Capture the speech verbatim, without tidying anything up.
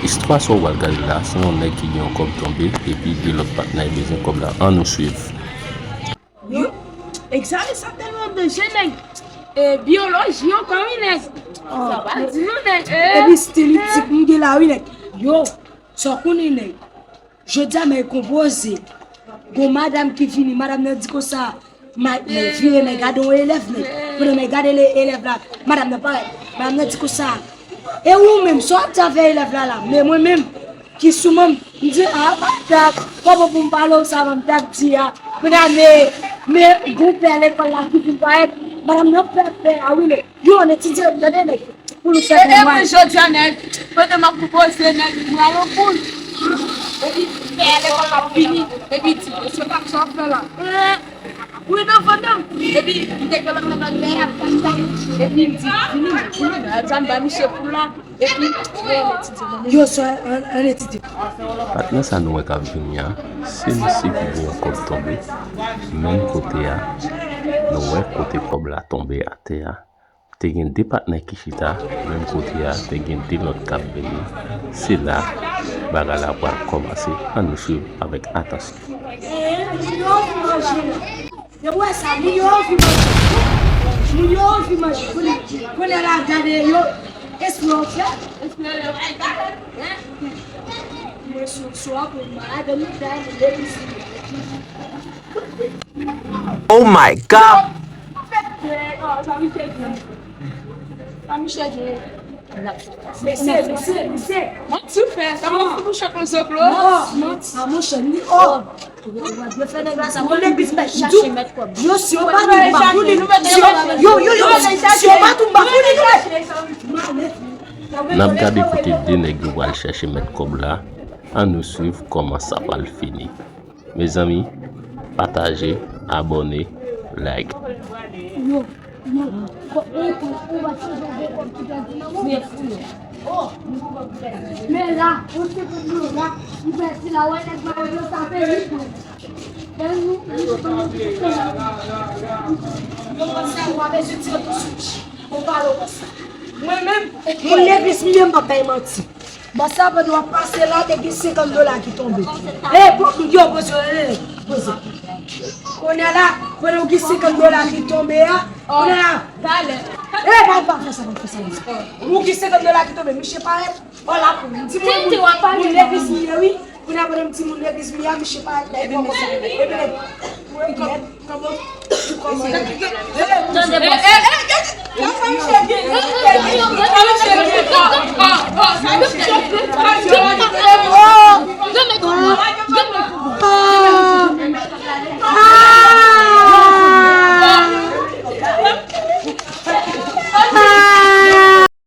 Istwa sa w pral gade la, se yon nèg ki gen yon kòb tonbe, epi de lòt patnè bezwen kòb la. Ann nou swiv. Yo, egzamen sa tèlman danje, nèg. E, biyoloji ankò, wi, nèg. Sa pa di nou, nèg. E, epi stil itik m gen la, wi, nèg. Yo, sa w konnen, nèg. Jodi a, mèg konpoze. Gon madanm ki vini, madanm nan di konsa, mèg, mèg vire, mèg gade yon elèv, nèg. Pandan mèg gade elèv la, madanm nan parèt. Madanm nan di konsa, e ou menm, sa w ap di avè elèv la la? Men mwen menm, ki sou mwen, m di, a, madanm, kòman pou m pale w sa, m t ap di a. Kounye a, men, men, gon pè lekòl la ki vin parèt, madanm nan pè, pè a, wi, nèg. Yo, ann etidye, tande, nèg. Pou nou fè bon mwen. Epi jodi a, nèg, pandan m ap konpoze, nèg, m rale yon poul. Epi, pè a lekòl la vini, epi di, mesye, pa sa w ap fè la. Wi, nan vann nan. Epi, m te gen lòt nan pè a, epi m di, vini, vini, sa m ba misye poul la. Epi, yo, ann etidye, mwen. Yo, sè, ann, ann etidye. Patnè sa nou wè k ap vini a, se misye ki gen yon kòb tonbe. Menm kote a, nou wè kote kòb la tonbe atè a. Te gen de patnè ki chita, menm kote a, te gen de lòt k ap vini. Se la, bagay la pral kòmanse. Ann nou swiv avèk atansyon. Yo, vin manje la. Depi w wè sa, moun yo anvi manje. Moun yo anvi manje. Kounye, kounye a la, gade yo. Espre w fè. Espre w fè. Mwen sou, sou a pou malad, nou fè, nou depi si. Oh my God! Mesye, mesye, mesye. Manti w fè. Sa mwen fout ou chak nan zoklo. Non, manti. A monchè, ni o. Yo, si yo pa tou bakouli, yo, yo, yo, si yo pa tou bakouli, nou. N ap gade kote de nèg yo pral chèche mèt kòb la. Ann nou swiv kòman sa pral fini. Mezanmi, pataje, abòne, like. Yo, yo, ko- ou, ou, ou pa chanje de kòb ki pèdi nan mwen. Men la, ou se pou nou la, ou pèdi la, wè nèg mwen yo sa fè lit. Mwen menm, moun legliz m ye, m p ap bay manti. Bon, sa pandan w ap pase la, te gen senkant dola ki tonbe. E, pou, yo, poze, e, poze. Kounye a la, pandan w gen senkant dola ki tonbe a, kounye a la, e, pa, pa fè sa, pa fè sa, pa fè sa. Ou gen senkant dola ki tonbe, misye parèt, o la pou m. Di mwen, moun, moun legliz m ye, wi. Kounye a, pandan m di moun legliz m ye a, misye parèt, bay kòb sa. Epi, nèg, kòman, kòman, tande, bòs. Sa misye gen, sa misye gen, sa misye gen.